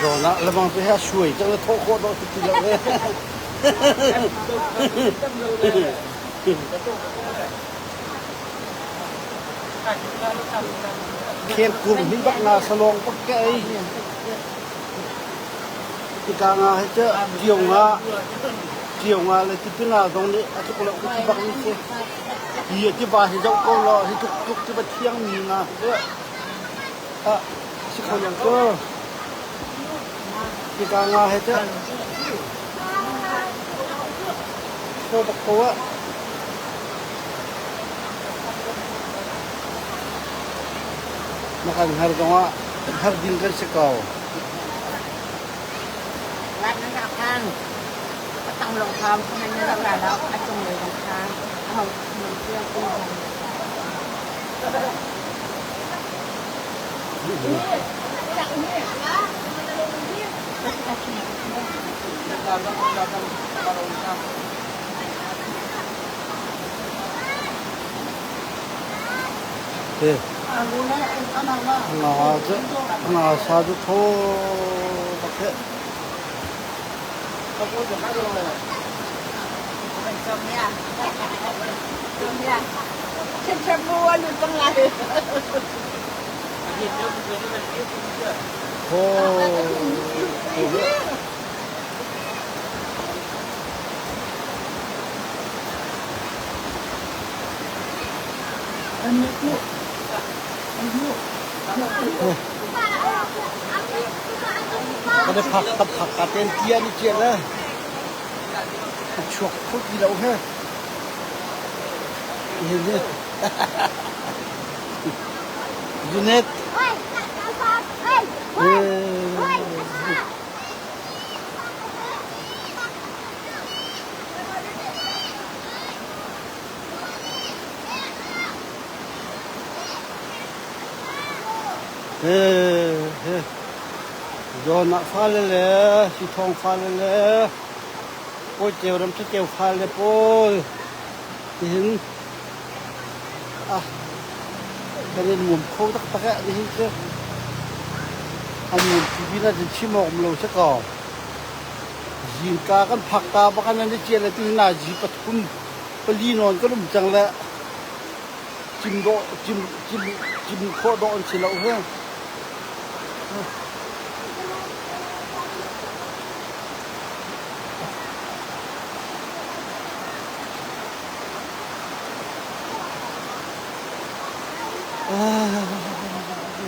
Zawn ah lamang cu he a suai cang le thawh khawh dawh si ti lo he. Khengkur hmin bak nga salawng bak ke ei. Tika nga hi cu tio nga tio nga le tipi nga zong nih a tluk lo ka ti bak mi si. Hi tiva hi zoh ko law hi tluk tluk tiva thiang mi nga cu ah si kho lo cu. Tika nga hi cu thaw bak ko ah. Na kan hngar zongah hngar ding kan si ko. Nga sa cu thaw bak he. Kan i phak tam phak ka ten tia ni cia le a chuak kho ti lo he. Junet. Zawn ah fale le sithawng fale le Kawiceu ram Thakeu fale pawl tihin ah kan i nuam kho taktak eh nihin cu an nuam ti pin ah cun chim awk um lo si ko. Zingka kan phak ta bak an i cia le tihin nazi pathum pali nawn kan um cang le cim dawh cim cim cim khawh dawh an si lo hi.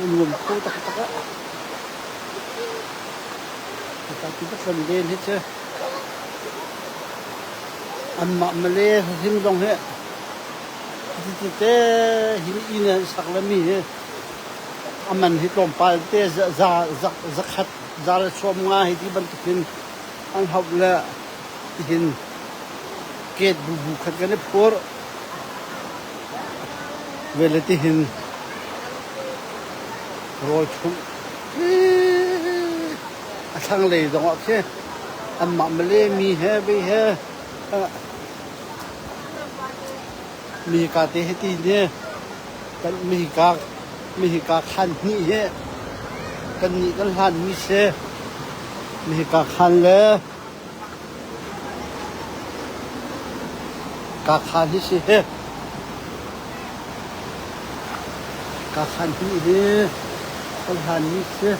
Nuam kho taktak ah. Hika ti kan len hi cu anmah Malay hrim zong hi tete hin inn an sak le mi hi a man hi tlawmpal te za zakhat za le sawm nga hi ti bantukin an hauh le tihin ket bubu khat kan i phur ve le tihin rawl chumh a thlanglei zongah khi anmah Malay mi he vei he mi ka te hi ti ne kan mi ka mi ka khan hnih hi kan nih kan hlan mi si mi ka khan le ka khan hi si he ka khan hnih hi kan hlan mi si.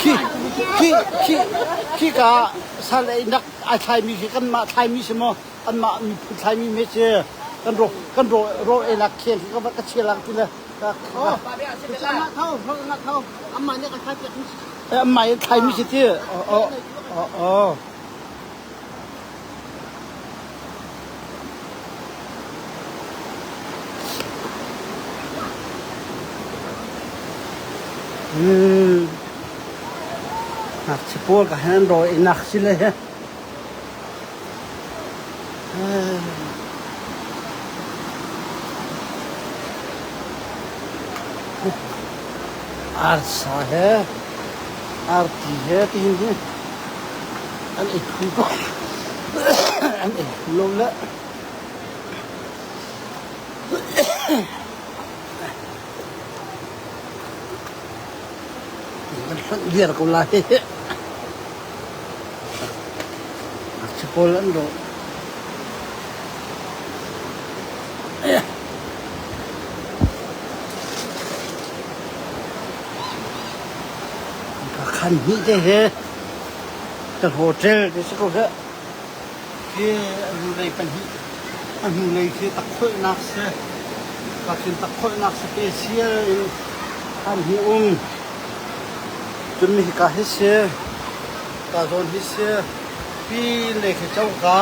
Khi khi khi khika sal einak ai thlaimi khi kanmah thlaimi si maw anmah miphun thlaimi me si kan ro kan ro ro einak kheng khi ka va ka chia lang ti le ka Amah nih thlaimi si ti oh oh oh Ngakchia pawl ka hen rawi i nak si le he. Arsa he arti he tihin hi an ei phu ko an ei phu lo le kan hlonh viar ko lai. Ngakchia pawl an rawh. Ka khan hnih te he kan hotel te si ko heh. Khi a hnulei pahnih a hnulei khi takholhnak si. Ka khin takholhnak special in khan hi um. Cun hika hi si, ka zawn hi si, pi le khi coka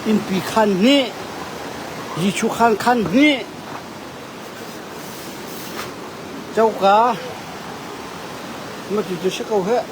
innpi khan hnih, Jesuh khan khan hnih, coka mah cu si ko heh.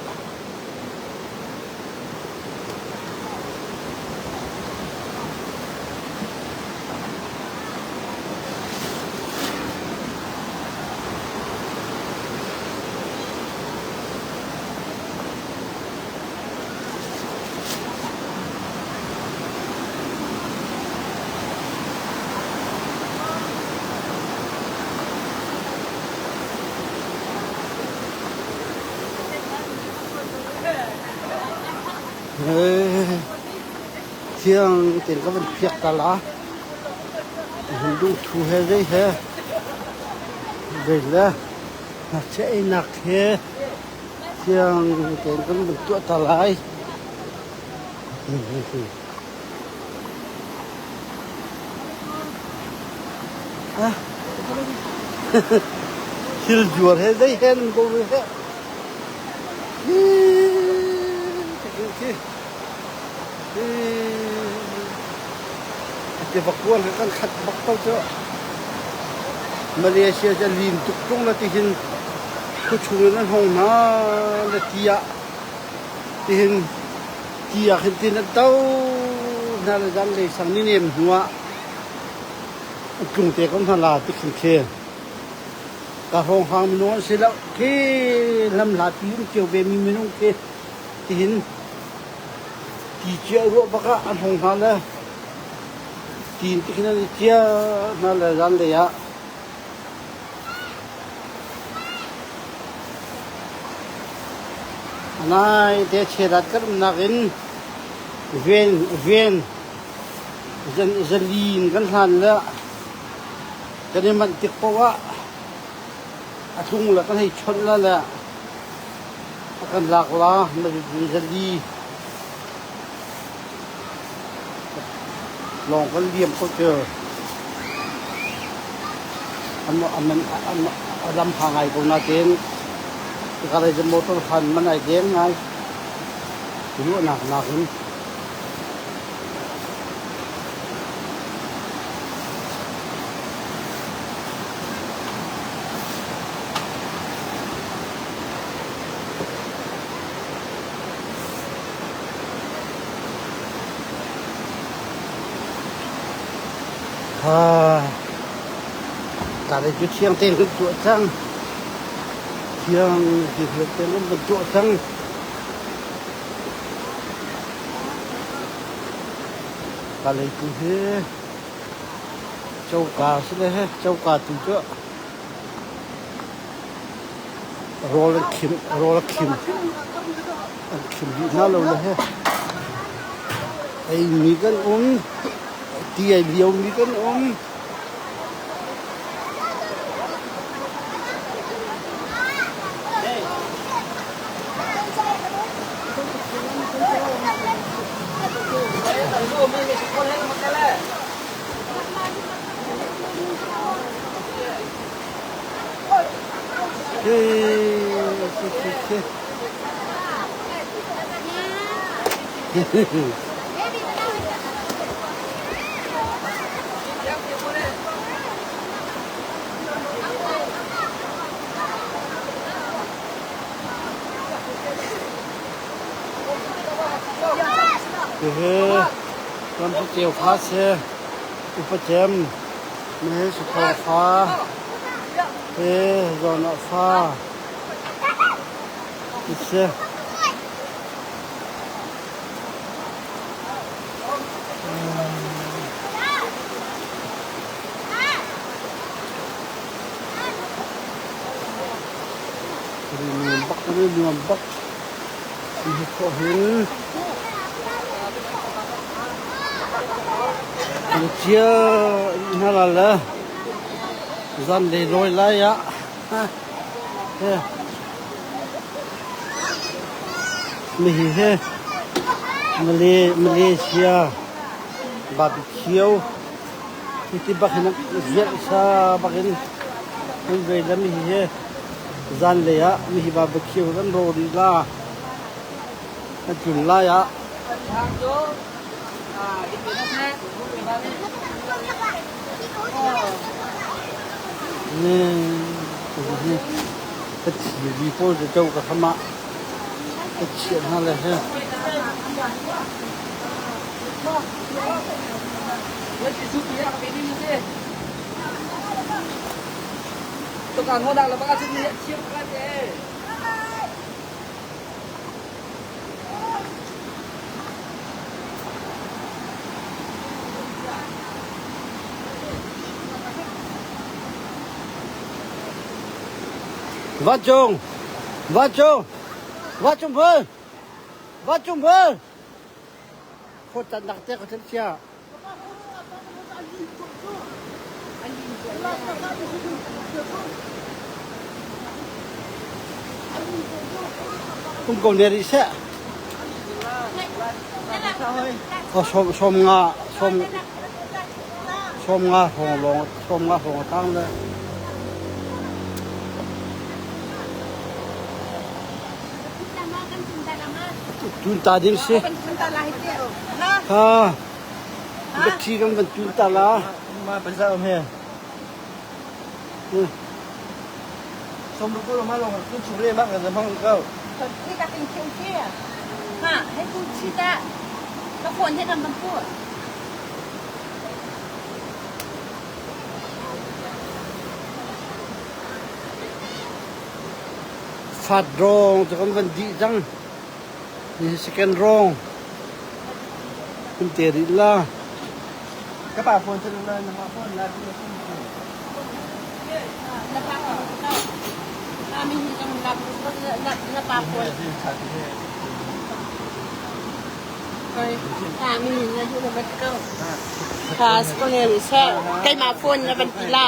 Thiang tein ka van phiak ta la. Lungthu he zei he zei le ngakchia einak he thiang tein kan van tuah ta lai. Thil zuar he zei he nan ko ve he. Tiva kuang he kan khat bak ko cu. Malaysia cu a lin tuk ṭung la tihin khuachung in an hong hna le ti ah tihin ti ah khin tin an to hna le zanlei sang ni nem hnu ah an tlung te ko hna la ti khin khi. Ka hrawnghrang minung an si lo khi lamhlatpi um cio ve mi minung khi tihin ti cia ruah bak ah an hong hna le tiin ti khin an i cia hna le zanlei ah nai te cherat kan umnak in ven ven zalin kan hlan le Kan i manh tik paoh ah a tlung le kan hei chawnh la le a kan lak la na zali lawng kan liam ko cu. A lam pha ngai ko nain hika lei motor hlan man ai deng ngai. Ruahnak nakin. Tlai cu thiang tein kan tuah cang. Thiang tein kan tuah cang. Kalay tu hi coka a si le coka tu cu rawl an khim rawl a khim an khim dih hna lo le he ei mi kan um ti ai lio mi kan um. Hihi rampi ceu fa si. Upa cem Meh Suthawng fa. He zawn ah fa si. Nuam bak nuam bak. Hi khawh hin cia hna la le zan lei lawi lai ah mihi hi Malaysia barbecue hiti bak hin ziah sa bak in an vei le mihi hi Zanlei ah mihi barbecue kan rawh rih la. Kan tlun lai ah. Ka thilri pawl cu co ka tham ah ka chiah hna le he. Vancung! Vancung! Vancung phul! Vancung phul! Phut nak te ka thil chia. Um ko ne rih seh. Sawm nga sawm sawm nga hrawng lawng sawm nga hrawng a tang le. Tun ta ding si. Ha. Biathi kan van tun ta la. Ma pasa om he. Som lu ko ma long kun chu le ma kan mang ko. Khi ka ting khiu khi. Ha, hei ku chi ta. Ka phone he kan ban pu. Fat rong cu kan van dih cang. Hi second rong. Kan te rih la. Ka pa phone cu na na phone la tu Na pa na mi hi kang na na pa phone. Ha mi na hu na bat ko. Ha skonel sa kai ma phone na ban ti la.